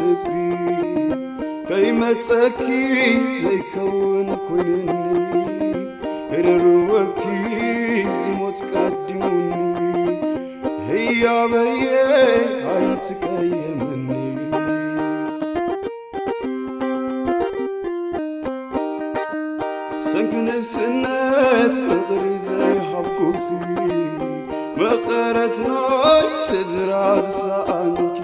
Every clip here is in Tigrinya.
ልቢ ከይመጸኪ ዘይከውን ኮይኑኒ፣ ክድርወኪ ዝሞት ቀዲሙኒ፣ ህያበየ ኣይትቀየምኒ። ሰንኪ ንእስነት ፍቕሪ ዘይሃብኩኺ፣ መቐረት ናይ ስድራ ዝሰኣንኪ፣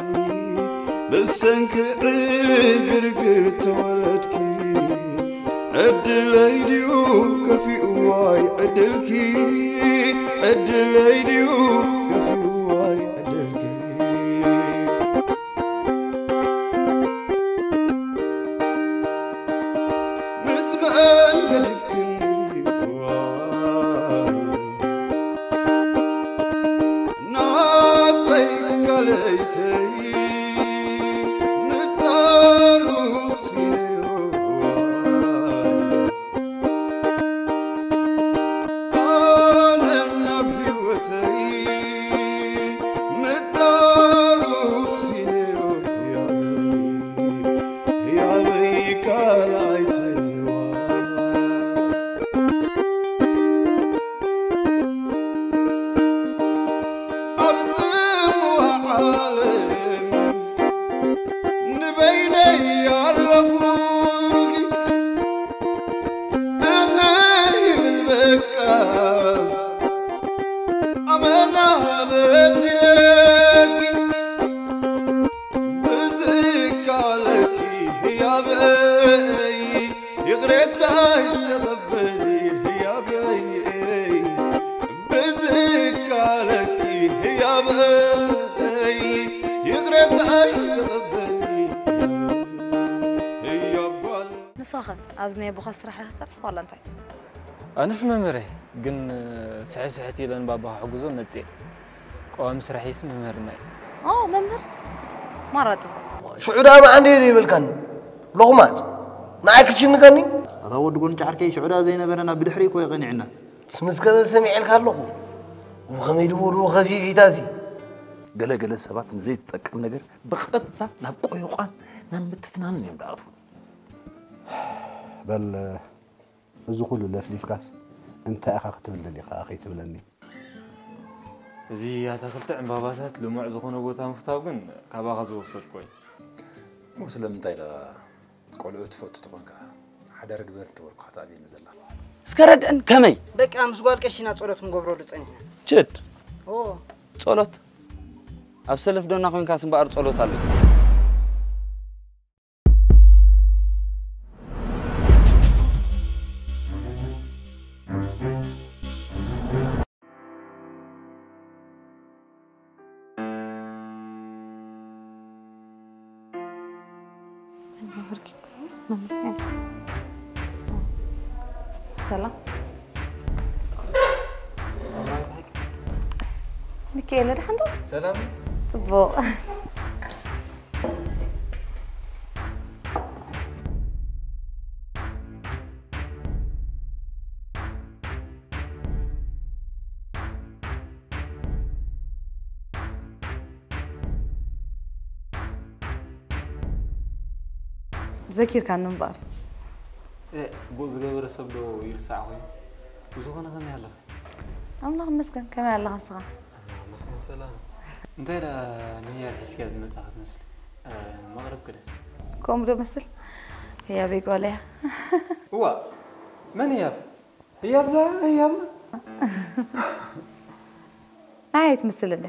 ብሰንኪ ዕግርግር ተወለድኪ። ዕድለይ ድዩ ከፊኡ ዋይ ዕድልኪ፣ ዕድለይ ድዩ ከፊኡ ዋይ ዕድልኪ። ምስ መን ገዲፍክኒ ዋይ ናተይ ካልኣይተይ ምጻሩ ሲነዮ ዋይ ኣነ ናብ ህይወተይ ምጻሩ ሲነዮ ያበይ ያበይ ካልኣይተይዋ ኣብ ጽምዋ ዓለም ንበይነይ ኣለኹ እህ ይብል በቃ ኣመና በዲለኪ ብዝካለኪ ህያበይ ይቕሬታይ ተቐበሊ ህያበይ ብዝካለኪ ህያበይ ይቕሬታይ ተቐበሊ ህያብ ጓል ንስኻ ኸ ኣብዚ ናይ ኣቦኻ ስራሕ ኢኻ ትሰርሕ ዋላ እንታይ? ኣነስ መምህር እየ፣ ግን ስሕት ስሕት ኢለ ንባባ ክሕግዞ መፅየ። ቀዋሚ ስራሐይስ ምምህርና እዩ። ኦ መምህር ማራ ፅቡቕ። ሽዑ ደኣ መዓንደየ ዶ ይብልካኒ? ሎቕማፅ ንዓይ ክትሽንገኒ? ኣታ ወዲ ጎንጫ ዓርከይ ሽዑ ደኣ ዘይነበረና ብድሕሪ እኮ የቐኒዕና። ስምስከበ ሰሚዐልካ ኣለኹ። ብኸመይ ድቦ ድቦ ከፊፊታ እዚ? ገለ ገለ ሰባት ንዘይትጠቅም ነገር ብቐጥታ ናብ ቆይቋን ናብ ምትፍናንን እዮም ዝኣትዉ። በል እዚ ኩሉ ለፍሊፍካስ እንታይ ኢኻ ክትብል ደሊኻ ከይትብለኒ? እዚ ኣታኽልቲ ዕምባባታት ልሙዕ ዝኾነ ቦታ ምፍታው ግን ካባኻ ዝወሰድኩ እዩ። እሞ ስለምንታይ ኢኻ ቆልዑ ትፈቱ ተኾንካ ሓዳር ግበር እንተበልኩኻ ትኣብየኒ ዘለኻ? እስከ ረድእን ከመይ? በቃ ምስ ጓል ቀሺና ጸሎት ክንገብረሉ ጸኒሕና። ችድ። ኦ። ጸሎት? ኣብ ሰለፍ ዶና ኮንካስ እምበኣር ጸሎት ኣሎ። ሰላም ሚካኤለ፣ ደሓን ዶ? ሰላም። ጽቡቕ። ዘኪርካኒ እምበኣር። እ፣ ጽቡቕ ዝገበረ ሰብ ዶ ይርሳዕ ኮይኑ? ብዝኾነ ከመይ ኣለኺ? ኣምላኽ ይመስገን። ከመይ ኣለኻ ንስኻ? ኣምላኽ ይመስገን ሰላም። እንታይ ደኣ ንህያብ ሒዝክያ ዝመጻኺ ትመስሊ? እ፣ መቕረብኪ ዶ? ከምኡ ዶ መስል? ህያበይ ጓል እያ። እዋ፣ መን ህያብ? ህያብ እዛ ህያብና? ንዓይ ኣይትመስል እንደ።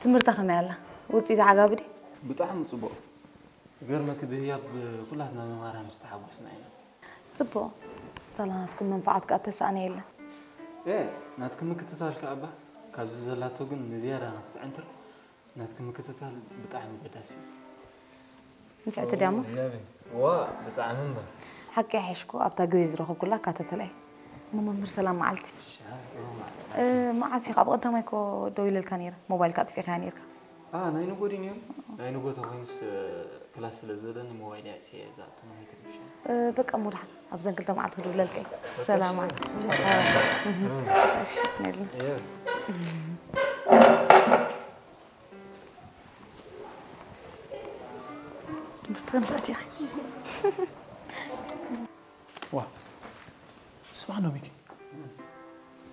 ትምህርታ ከመይ ኣላ? ውጽኢታ ዓጋቢ ድዩ? ብጣዕሚ ጽቡቕ። ይገርመኪ ብህያብ ኩላትና መማራን ዝተሓጎስና ኢና። ጽቡቕ። ሳላ ናትኩም መንፍዓት ከኣ እተሳእነ የለን። ኤ፣ ናትኪ ምክትታል ከኣ እባ ካብዚ ዘላቶ ግን ንዝያዳ ንክትዕንትር ናትኪ ምክትታል ብጣዕሚ ኣገዳሲ እዩ። ንፍዕቲ ድያ እሞ? ህያበይ። ዋ፣ ብጣዕሚ እምበር። ሓቂ ይሓይሽኩ ኣብታ ግዜ ዝረኸብኩላ እካታተላ እየ። እሞ መምህር ሰላም መዓልቲ። ሻ-፣ ኦ፣ መዓልቲ። እ፣ መዓስ ኢኻ? ብቐዳማይ እኮ ደው ኢለልካ ነይረ፣ ሞባይልካ ኣጥፊእካያ ነይርካ። ኣ፣ ናይ ንጎ ድዩ ነይሩ? ናይ ንጎ ተኾይኑስ፣ እ፣ ክላስ ስለ ዘለኒ ሞባይለይ ኣጥፊኤ እየ ዝኣቱ፣ ናይ ትንሽ። እ፣ በቃ እሞ ደሓን፣ ኣብዘን ክልተ መዓልቲ ክድውለልካ እየ። በቃ ሰላም እሺ። መዓልቲ። እሺ፣ ነይርና። እየ። እሺ፣ ነይርና። እየ። እም። ዋ ስማዕ ኖሚኪ፣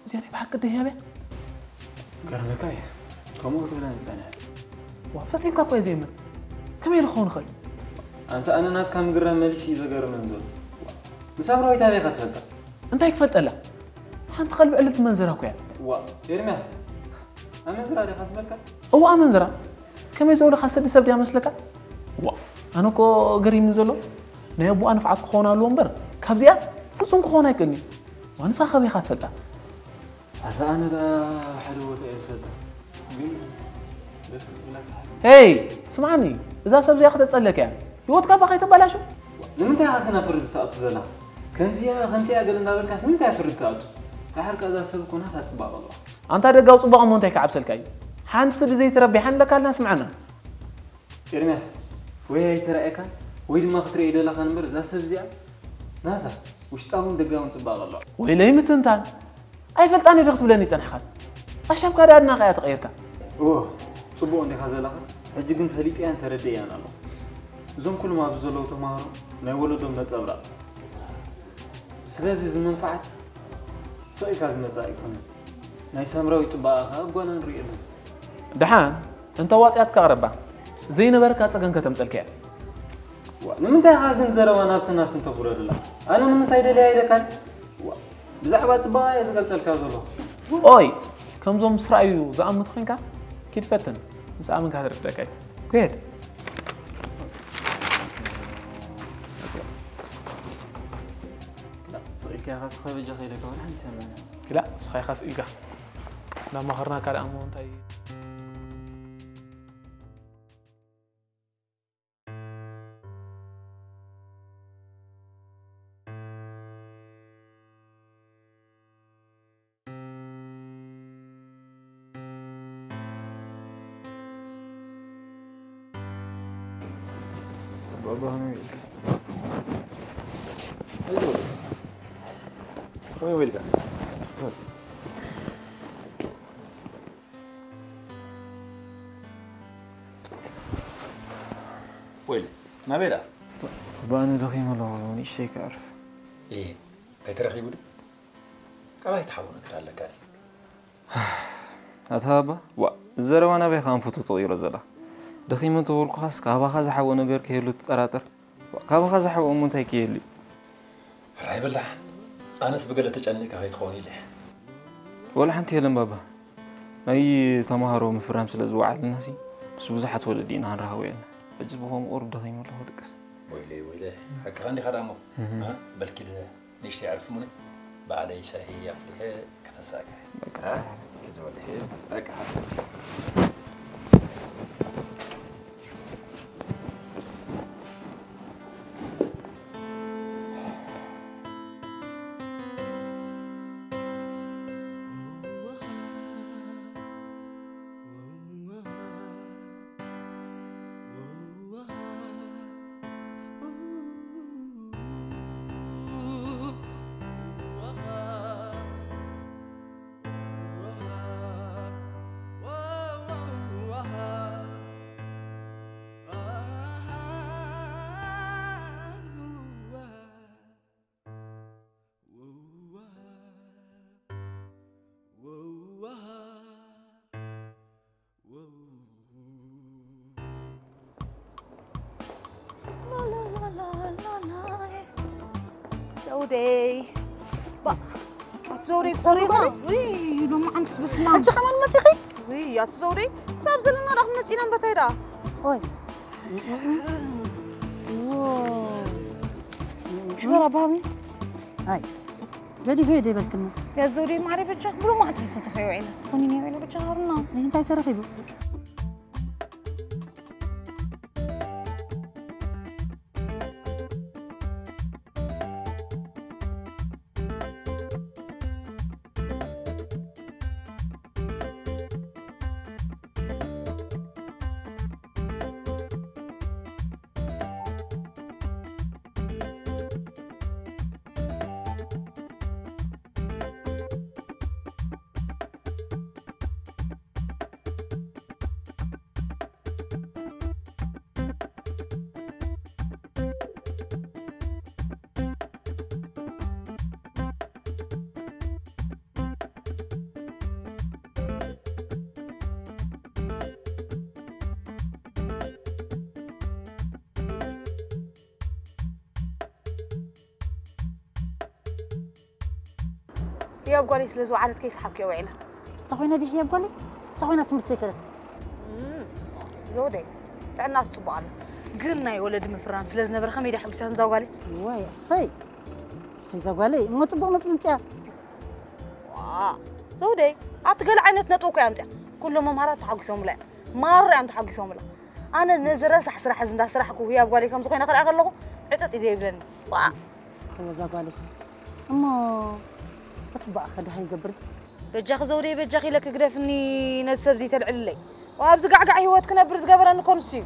እዚኣ ናይ ብሓቂ ደያብ እያ። ገርመካ እዩ። ከምኡ ትብለኒ ጸኒሐ። ዋ ፈጺምካ እኮ እየ ዘይምን። ከመይ ኢሉ ክኸውን ይኽእል? ኣንተ ኣነ ናትካ ምግረ መሊሽ እዩ ዘገርመን ዘሎ። ንሳምራዊት ኣበይ ኢኻ ትፈልጣ? እንታይ ክፈልጠላ? ሓንቲ ከልቢ ዕልልቲ መንዘራ እኮ እያ። ዋ ኤርምያስ ኣመንዝራ ዲኻ ዝበልካ? እዋ ኣመንዝራ። ከመይ ዝበሉ ካሰዲ ሰብ ድያ መስለካ? ዋ ኣነ እኮ ገሪምኒ ዘሎ ናይ ኣቦኣ ንፍዓት ክኸውን ኣለዎ እምበር ካብዚኣ ፍጹም ክኸውን ኣይክእልኒ። ዋንሳ ከበይካ ትፈልጣ? ኣታ ኣነ ደኣ ሓደ ቦታ እየ ዝፈልጣ ግን ደስ ክትብለካ። ሄይ ስምዓኒ፣ እዛ ሰብ እዚኣ ከተጸለካ እያ። ህይወትካ እባ ከይተበላሹ። ንምንታይ ኢኻ ግና ፍርዲ ትኣቱ ዘለኻ? ከምዚኣ ከምቲኣ ገለ እንዳበልካስ ንምንታይ ፍርዲ ትኣቱ? ደሓር ከ እዛ ሰብ እኮ ናታ ጽባቐ ኣለዋ። ኣንታ ደጋዊ ጽባቐ እሞ እንታይ ክዓብሰልካ እዩ? ሓንቲ ስዲ ዘይትረቢ ሓንለካ ኣልና ስምዓና። ኤርምያስ ወይ ኣይተራእየካን ወይ ድማ ክትርእዮ ደለኻን እምበር እዛ ሰብ እዚኣ ናታ ውሽጣውን ደጋውን ጽባቐ ኣለዋ። ወይለይ ምትንታን ኣይፈልጣን እየ ዶ ክትብለኒ ይጸናሕካ? ኣሻምካ ደኣ ኣድናቒ እያ ተቐይርካ። እዎ ጽቡቕ እንዲኻ ዘለኻ ሕጂ ግን ፈሊጠያን ተረዲእያን ኣለኹ። እዞም ኩሎም ኣብዚ ዘለዉ ተማሃሮ ናይ ወለዶም ነጸብራቕ። ስለዚ እዚ መንፍዓት ስቕ ኢልካ ዝመጽእ ኣይኮነን። ናይ ሳምራዊት ጽባቐ ከኣ ኣብ ጓና ንርኢ ኣለና። ደሓን እንተ ዋጽያትካ ቅረባ ዘይነበረካ ጸገም ከተምጸልካ እያ። ዋ ንምንታይ ኢኻ ግን ዘረባ ናብትን ናብትን ተጉረድላ? ኣነ ንምንታይ ደልያ ኢለካን? ዋ ብዛዕባ ጽባቐ እየ ዝገልጸልካ ዘለኹ። ኦይ ከምዞም ምስ ረኣዩ ዝኣምኑ ተኾይንካ ኪድ ፈትን ምስ ኣመንካ ክትርደካ እዩ። ክሄድ ስቕ ኢልካ ኢኻ ስኸ በጃ ከይደካ ወላ ሓንቲ ሰምዕና። ግዳ ንስኻ ኢኻ ስኢልካ እንዳማኸርናካ ደኣ እሞ እንታይ ባባ ከመይ ውዒልካ? ከመይ ውዒልካ? ወይለ ናበይ ደኣ? ባኒ ደኺመ ኣለኹ ንእሽተይ ክዕርፍ። እ እንታይ ተረኺቡ ድዩ? ካባይ ትሓቦ ነገር ኣለካ ድዩ? ኣታ ባባ ዋእ ዘረባ ናበይ ከ ኣንፈቱ ትቕይሮ ዘላ? ደኺመ እንተበልኩኻስ ካባኻ ዝሓብኦ ነገር ከይህሉ ትጠራጠር? ዋእ ካባኻ ዝሓብኦ እሞ እንታይ ከይህሉ እዩ? ሕራይ በል ደሓን። ኣነስ ብገለ ተጨኒቕካ ከይትኸውን ኢለ እየ። ወላ ሓንቲ የለን ባባ። ናይ ተምሃሮ ምፍራም ስለ ዝወዓለናሲ ምስ ብዙሓት ወለዲ ኢና ክንራኸብ ውዒልና። ሕጂስ ብኸምኡ ቁሩብ ደኺመ ኣለኹ ክድቅስ። ወይለይ ወይለይ ሓቅኻ እንዲኻ ደኣ እሞ። በልኪ ደ ንእሽተይ ኣዕርፊ እሙኒ ባዕለይ ሻሂ ኣፍሊሐ ከተሳእካ እየ። በቃ። እ? እዚ በልሒ በቃ። ዘውደይ ባ ኣቲ ዘውደይ ጸሪባ ውይ ሎማዓንትስ በስመ ኣብ ሕጂ ከማን መጺኺ ውይ ኣቲ ዘውደይ ክሳብ ዘለና ዳ ክንመጽእ ኢና እምበታይ ዳ ኦይ ሽበራ ባህሚ ኣይ ገዲፈ እየ ደይበልክኒ ያ ዘውደይ ማዕረ በጃ ክብሎ ማዕት ይሰተኸ ይውዒለ ትኾኒ ነይ በጃ ሃሩና እንታይ ተረኺቡ ህያብ ጓለይ ስለ ዝወዓለት ከይሰሓብክዮ ውዒላ። እንታይ ኮይና ድዩ ህያብ ጓለይ? እንታይ ኮይና ትምህርቲ ዘይከደት? እም፣ ዘውደይ፣ ጥዕናስ ጽቡቕ ኣሎ። ግን ናይ ወለዲ ምፍራም ስለ ዝነበረ ከመይ ድያ ሓጒሳ እዛ ጓለይ? ዋይ፣ እሰይ። እሰይ እዛ ጓለይ፣ እሞ ጽቡቕ ነጥቢ ኣምጺኣ። ዋ፣ ዘውደይ፣ ኣቲ ገለ ዓይነት ነጥቢ እኮ እያ ኣምጺኣ። ኩሎም መምሃራት ተሓጒሶምላ እዮም። ማራ እዮም ተሓጒሶምላ። ኣነ ነዚ ረሳሕ ስራሕ እዚ እንዳስራሕኩ ህያብ ጓለይ ከም ዝኾነ ክሪኣ ከለኹ ዕጥጥ እዩ ዘይብለኒ። ዋ! እወ እዛ ጓለይ። እሞ እቲ በኣኸ ደሃይ ይገብር ድዩ? በጃኺ ዘውደይ፣ በጃኺ ኢለኪ ግደፍኒ፣ ነዚ ሰብ እዚ ተልዕልለይ። ዋ፣ ኣብዚ ጋዕጋዕ ህይወት ክነብር ዝገበረኒ እኮ ንሱ እዩ።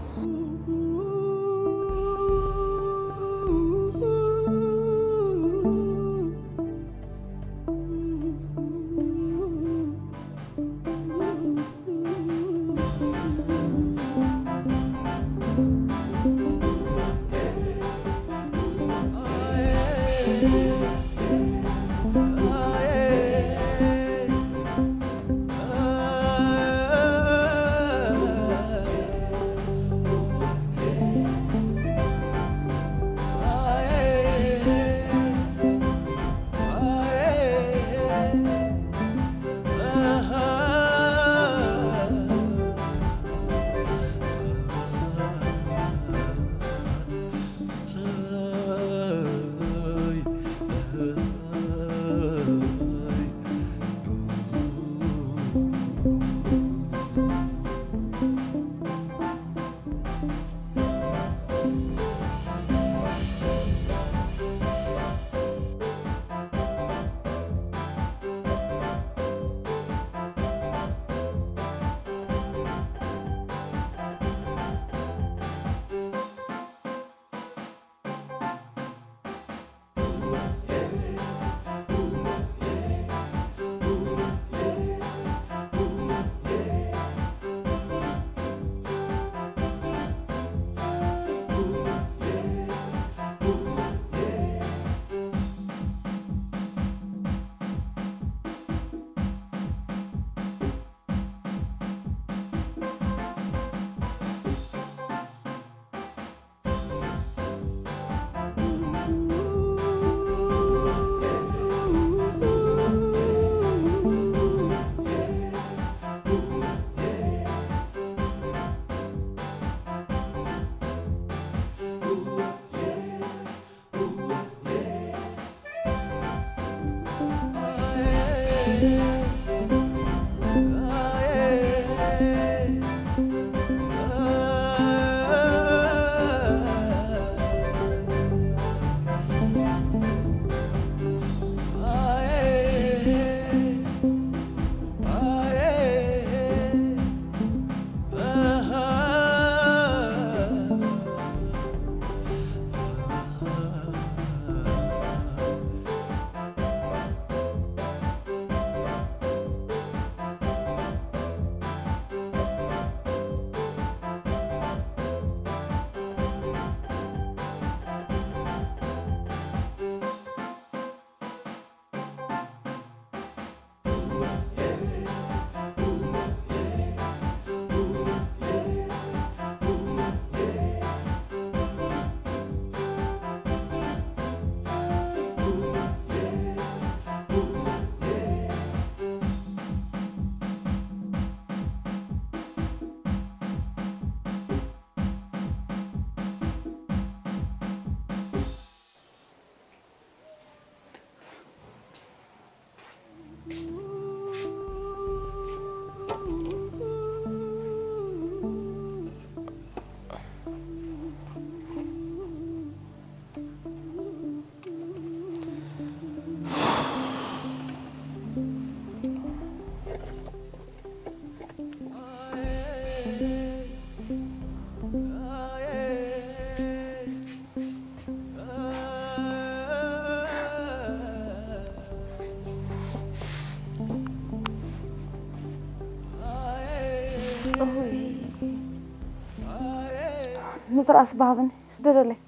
ንትርኣስ ብሃብኒ ስደደለይ።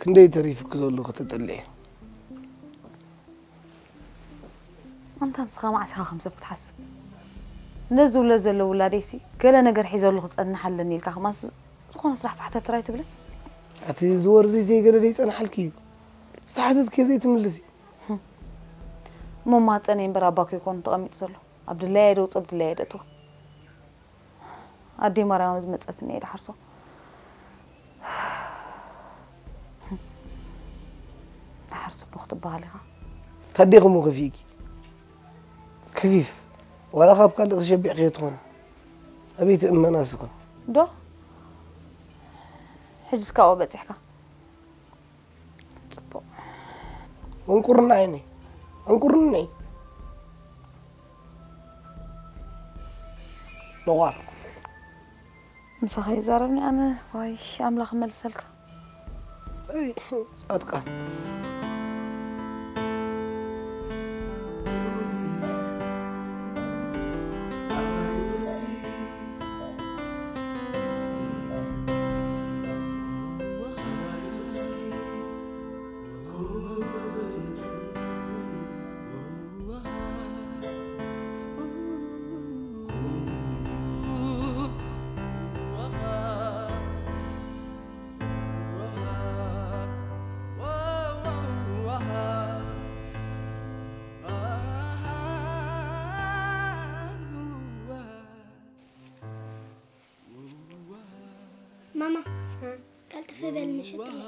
ክንደይ ተሪፉኪ ዘሎ ከተጠልዒ? ኣንታ ንስኻ መዓስ ኢኻ ከም ሰብ ክትሓስብ? ነዚ ዝውለድ ዘሎ ውላደይሲ ገለ ነገር ሒዘሉ ክጸንሕ ኣለኒ ኢልካ ከማንስ ዝኾነ ስራሕ ፋሕተርተር ኣይትብልን? ኣቲ ዝወርዚ ዘይገለ ደይጸንሓልኪ እዩ። ዝተሓተትኪ ዘይትምልሲ። እሞ ማጸነ እምበር ኣባ ኮይኮን ተቐሚጡ ዘሎ። ኣብ ድላየ ደውጽእ፣ ኣብ ድላየ ደእትዎ። ኣዲ ማርያም ዝመጸትኒ እየ ድሓርሶ። ድሓር ጽቡቕ ትበሃል ኢኻ። ታዴኹም ከፊእኪ። ክፊፍ። ዋላ ካብ ካልእ ክሸቢዕ ከየትኾነ። ኣበይ ትእመና ስኻ? ዶ? ሕጅስ ካብኡ በጺሕካ። ጽቡቕ። እንቁርና ዓይኒ። እንቁርኒ። ነዋር። ምሳኻ ይዛረብኒ ኣነ። ዋይ ኣምላኽ መልሰልካ። ኣይ ጻድቃን። ማማ፣ ቀልጥፍ በል ምሽጥለይ።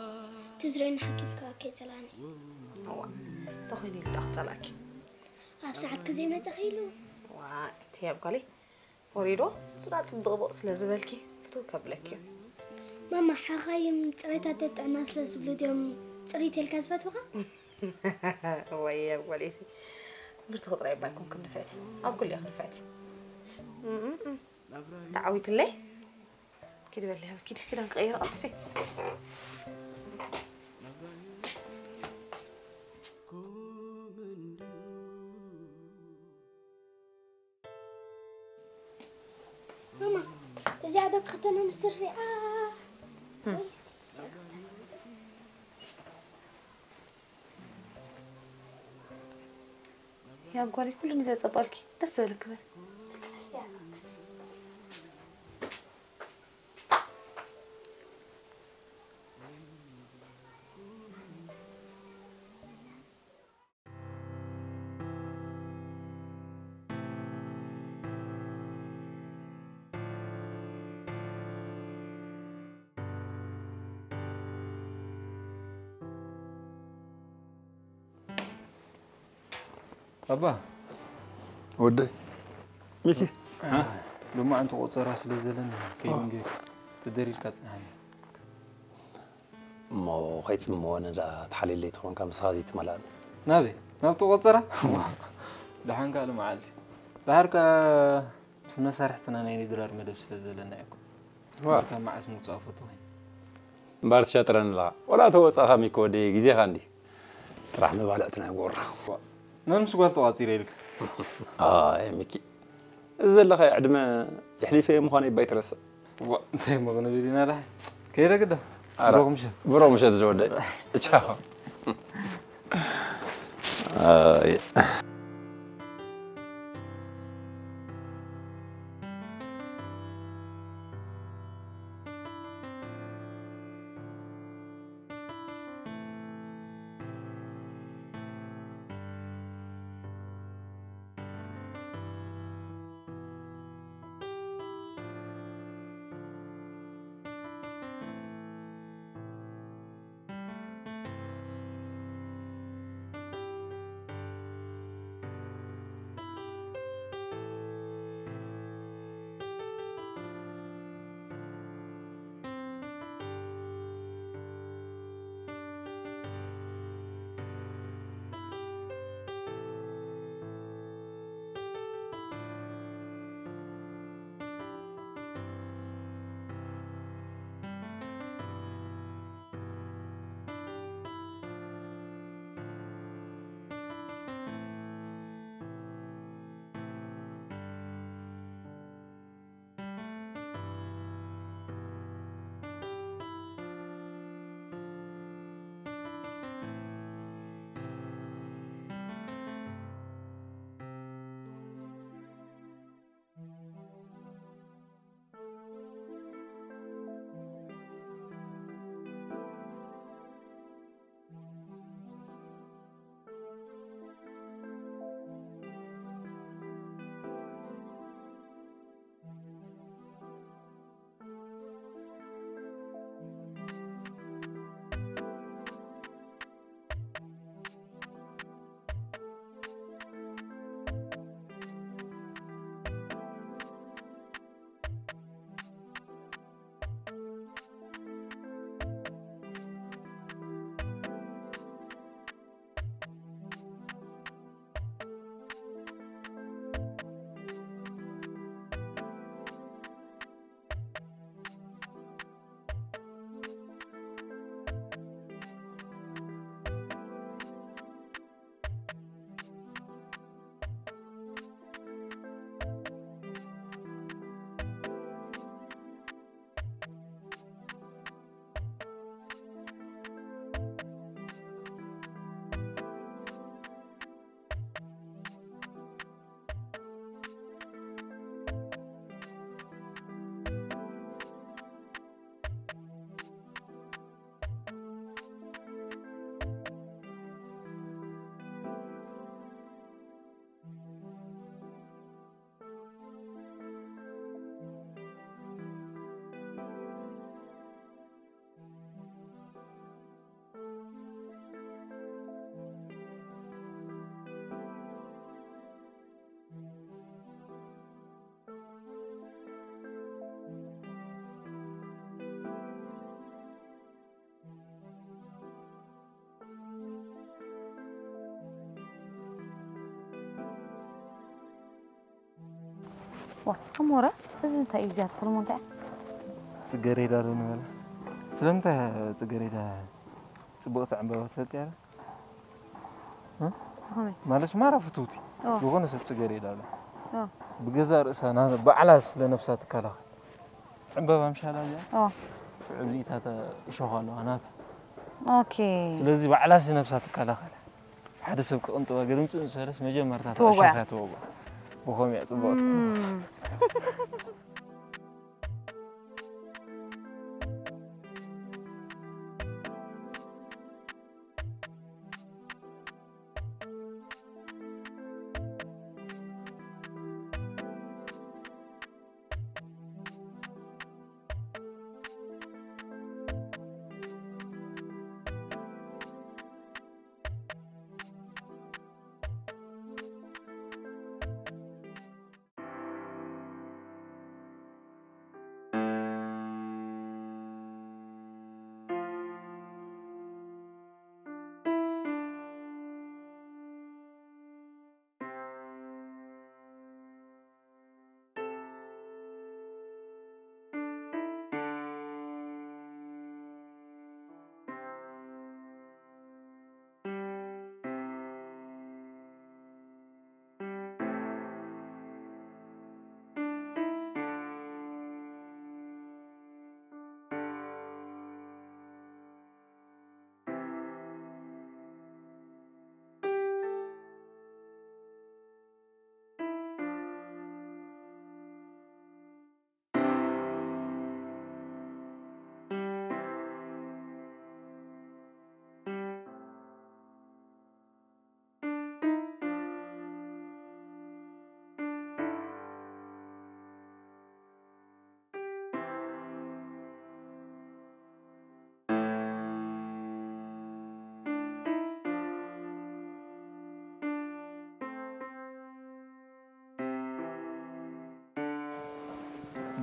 ትዝሬኒ ሓኪም ከዓ ከይጸላኒ። እዋ፣ እንተኾይኑ ኢሉ ደኣ ክጸላእኪ። ኣብ ሰዓትኪ ዘይመጸኺ ኢሉ። ዋ፣ እቲ ኣብ ጓለይ ወሪዶ፣ እሱ ደኣ ጽብቕ ብቕ ስለ ዝበልኪ፣ ፍትው ከብለኪ እዩ። ማማ፣ ሓኻይም ጽሬታት ጥዕና ስለ ዝብሉ ድዮም ጽሪት ኢልካ ዝፈትውኻ? ወይ ኣብ ጓለይሲ። ትምህርቲ ክጥራይ እባ ኣይኮንክን ንፍዕቲ። ኣብ ኩሉ ኢኺ ንፍዕቲ። እም፣ እም፣ እም። ተዓዊትለይ? ኪዲ በሊ፣ ሃቢ፣ ኪዲ ክዳን ክቐይር ቀልጥፊ። ማማ፣ እዚኣ ዶ ክኽደና ምስ ስሪኣ? እም። ወይስ እዚኣ ክኽደና ምስ ስሪኣ? ያብ ጓለይ ኩሉ ንዘጸባልኪ ደስ ዝበለኪ በል። ኣባ፣ ወደይ። ሚኪ። ሎማዓንቲ ቆጸራ ስለ ዘለኒ፣ ከይድንገ ተደሪርካ ጽንሓኒ። እሞ ከይጽምዎ ነዳ ተሓልየለይ ተኾንካ፣ ምሳኻ ዘይትመልኣኒ። ናበይ? ናብቲ ቆጸራ? ደሓን ካልእ መዓልቲ። ደሓር ከኣ ምስ መሳርሕትና ናይ ድራር መደብ ስለ ዘለና እኮ። ዋ። ካብ መዓስ ምውጻእ ፈቱ ኾይኑ። እምበር ትሸጥረኒ ኣለኻ። ወላ ተወጻእኻ ሚኪ ወደይ፣ ግዜኻ እንዲ። ጥራሕ መባልዕትና ይጎራ። መምስ ጓል ተቋጺረ ኢልካ። ኣይ ሚኪ። እዚ ዘለኻዮ ዕድመ የሕሊፈዮ ምዃነይ እባ ኣይትረስዕ። ዋ፣ እንታይ እሞ ክንብል ኢና ደሓን? ከይደ ግዳ። ኣረ፣ ብሩኽ ምሸት። ብሩኽ ምሸት ዝወደይ። ቻው። ኣይ። ዋ፣ ኣሞረ፣ እዚ እንታይ እዩ እዚኣ ተኽሊ እሞ እንታይ እያ? ጽገሬዳ ዶ ንበላ? ስለምንታይ እያ ጽገሬዳ ጽቡቕቲ ዕምበባ ትፈልጥያ ዶ? እ? ከመይ? ማለት ማራ ፍትውቲ ኦ። ዝኾነ ሰብ ጽገሬዳ ኣሎ። ኦ። ብገዛ ርእሳ ና- ባዕላ ስለ ነብሳ ትከላኸል። ዕምበባ ምሻላ እዚኣ ኦ። ሽዑ እዚኢታታ እሾኽ ኣለዋ ናታ። ኦኬ። ስለዚ ባዕላ ሲ ነብሳ ትከላኸል። ሓደ ሰብ ክቕንጥዋ ግርምጽ ንሰለስ መጀመርታ ትወግኣ። እሾኽ እያ ትወግኣ። ብኸምኡ እያ ጽቡቕቲ። እም።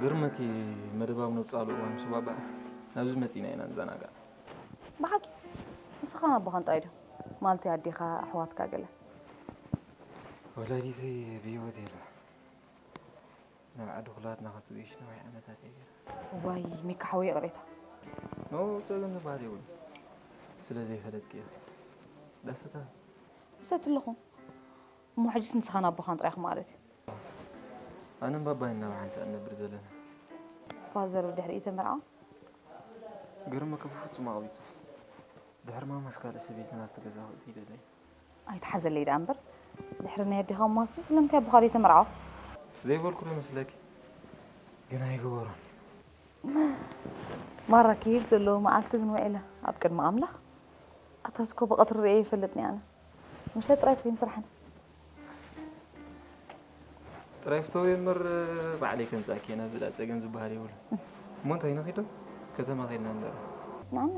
ግርመኪ መደባዊ ነብጻሉ እዋን ምስ ባባ ናብዚ መጺና ኢና ንዘናጋዕ። ብሓቂ ንስኻ ኣቦኻን ጥራይ ዶ? ማለተይ ኣዴኻ፣ ኣሕዋትካ ገለ? ወላዲተይ ብህይወት የላ። ናብ ዓዲ ኩላትና ክትገሽ ነዊሕ ዓመታት እየ ገይረ። ዋይ ሚካ ሓወይ ይቕሬታ። ኖ ጸገም ዝበሃል የብሉ። ስለ ዘይፈለጥኪ እየ። ደስታ እሰት ኣለኹ። እሞ ሕጅስ ንስኻን ኣቦኻን ጥራይኹም ማለት እዩ። ኣነን ባባይን ናብ ሓንሳእ ንነብር ዘለና። ፋዘር ብድሕሪ ተመርዓ? ግርመኪ ብፍጹም ኣቕቢጹ። ድሕሪ ማማስ ካልእ ሰበይቲ ናብቲ ገዛ ክእቲ ይደለይ። ኣይትሓዘለይ ደኣ እምበር ድሕሪ ናይ ኣዴኻ ማሲ ስለምንታይ ኣቦኻ ተመርዓ? ዘይበልኩ ዶ መስለኪ? ግን ኣይገበሮን። ማራ ክሂድ ዘለዎ መዓልቲ ግን ውዒለ ኣብ ቅድሚ ኣምላኽ ኣታ እስኮ ብቐትሪ ርእየ ይፈልጥኒ ኣነ። ምሸት ጥራይ ትበይን ስራሕን። ጥራይ ፍተው እምበር ባዕለይ ከምጻኪ እየ፣ ናብ ዝዳ ጸገም ዝበሃል የብሉ። እሞ እንታይ ንኺዶ? ከተማ ኸድና ንደረ። ናኒ።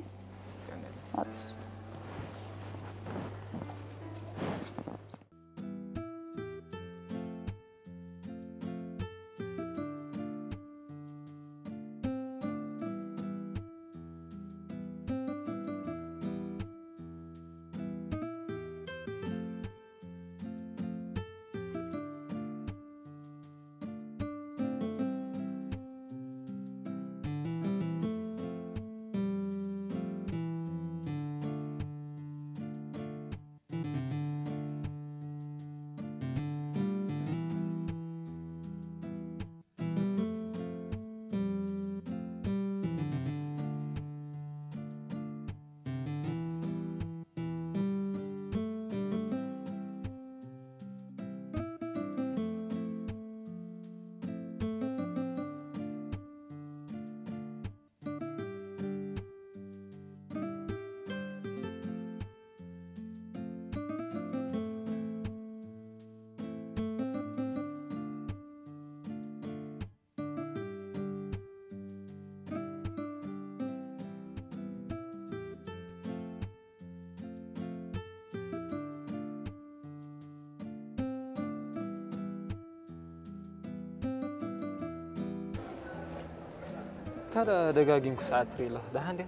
ታዲያ ደጋጊምኩ ሰዓት ትርኢ ኣለኻ፣ ደሓን ድያ?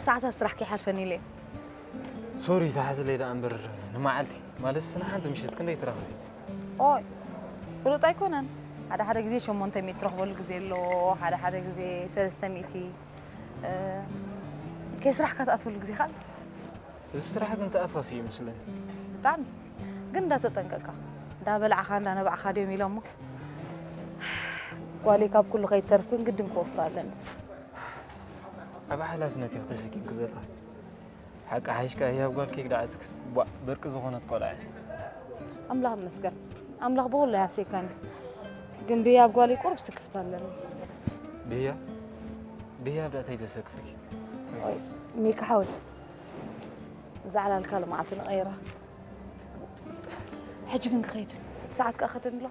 ሰዓታት ስራሕ ከይሓልፈኒ ኢለ። ሶሪ፣ ተሓዝለይ ደኣ እምበር ንመዓልቲ፣ ማለትስ ንሓንቲ ምሸት ክንደይ ትረኽቢ? ኦይ፣ ፍሉጥ ኣይኮነን። ሓደ ሓደ ግዜ ሸሞንተ ሚእቲ ትረኽበሉ ግዜ ኣሎ፣ ሓደ ሓደ ግዜ ሰለስተ ሚእቲ። ከይስራሕካ ትኣትወሉ ግዜ ኸኣ ኣሎ። እዚ ስራሕ ግን ተኣፋፊ ይመስለኒ። ብጣዕሚ ግን እንዳተጠንቀቅካ፣ እንዳበላዕኻ እንዳነባዕኻ ድዮም ኢሎሞ። ጓለይ ካብ ኩሉ ከይተርፍ ግን ግድን ክወፍር ኣለኒ። ዓቢ ሓላፍነት ኢኺ ተሰኪምኪ ዘለኺ። ሓቂ ሓይሽካ ህያብ ጓል ከይግድዓትክ። ቧእ፣ ብርቂ ዝኾነት ቆልዓ እያ። ኣምላኽ ይመስገን፣ ኣምላኽ ብኹሉ ኣይሃሰየካን። ግን ብህያብ ጓለይ ቁሩብ ስክፍታ ኣለኒ። ብህያብ ብህያብ ዳኣ እንታይ ተሰክፍኪ? ሚካ ሓወይ፣ እዛ ዕላልካ ልምዓት ንቐይራ። ሕጂ ግን ክኸይድ፣ እቲ ሰዓት ከኣ ከደኒ ኣሎ።